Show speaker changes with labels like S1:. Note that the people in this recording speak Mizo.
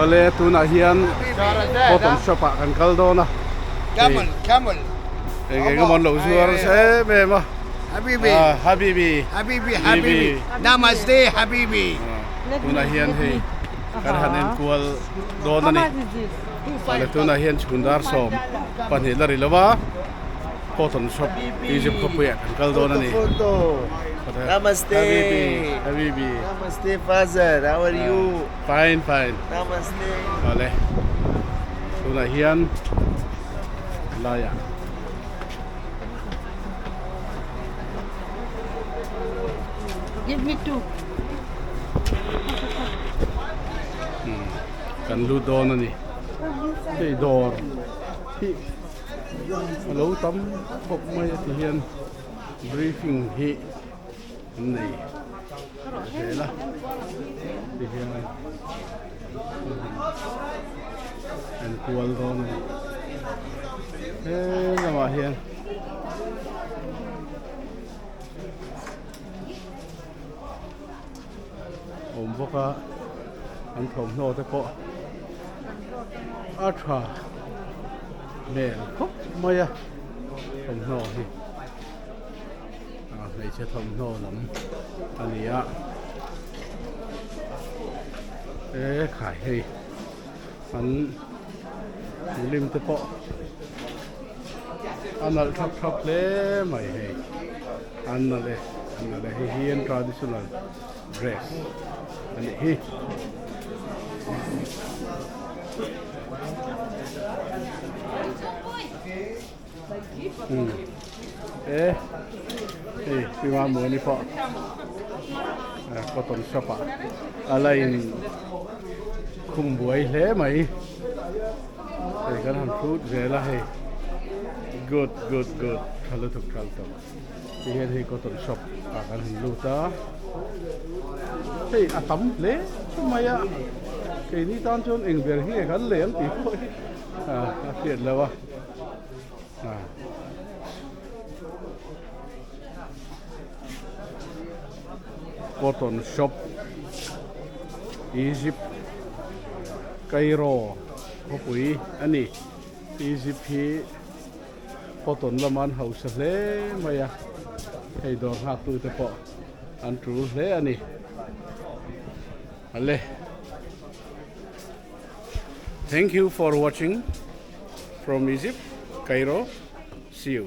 S1: Awle tunah hian cotton shop ah kan kal dawn a.
S2: Camel, camel.
S1: Eng eng emaw an lo zuar nasa em em a.
S2: Habibi.
S1: Habibi.
S2: Habibi, habibi. Namaste, habibi.
S1: Tunah hian hei kan han enkual dawn a ni. Awle tunah hian chhun dar 12 la ri lo a. Cotton shop Egypt khawpuiah kan kal dawn a ni.
S3: Namaste.
S1: Habibi, habibi.
S3: Namaste father, how are you?
S1: Fine, fine.
S3: Namaste.
S1: Awle. Tunah hian laiah.
S4: Give me two.
S1: Kan lut dawn a ni. Hei dawr hi a lo tam khawp mai a ti hian briefing hi an nei zel a ti hian an kual dawn a ni he lamah hian awm bawk a an thawmhnaw te pawh a tha hmel khawp mai a thawmhnaw hi a hmeichhe thawmhnaw lam a ni a e khai hei an lim te pawh a nalh thap thap hle mai hei an nalh e an nalh e hei hi an traditional dress a nih hi. E hei pi Mamuani pawh cotton shop ah a la in khum buai hle mai hei kan han hrut zel a hei good good good tha lutuk tha lutuk ti hian hei cotton shop ah kan han lut a hei a tam hle mai a keini tan chuan eng ber hi nge kan lei ang tih pawh hi a hriat loh a. Cotton shop Egypt Cairo khawpui a ni Egypt hi cotton lama an hausa hle mai a hei dawr nghak tute pawh an tul hle a ni ale. Thank you for watching from Egypt, Cairo. See you.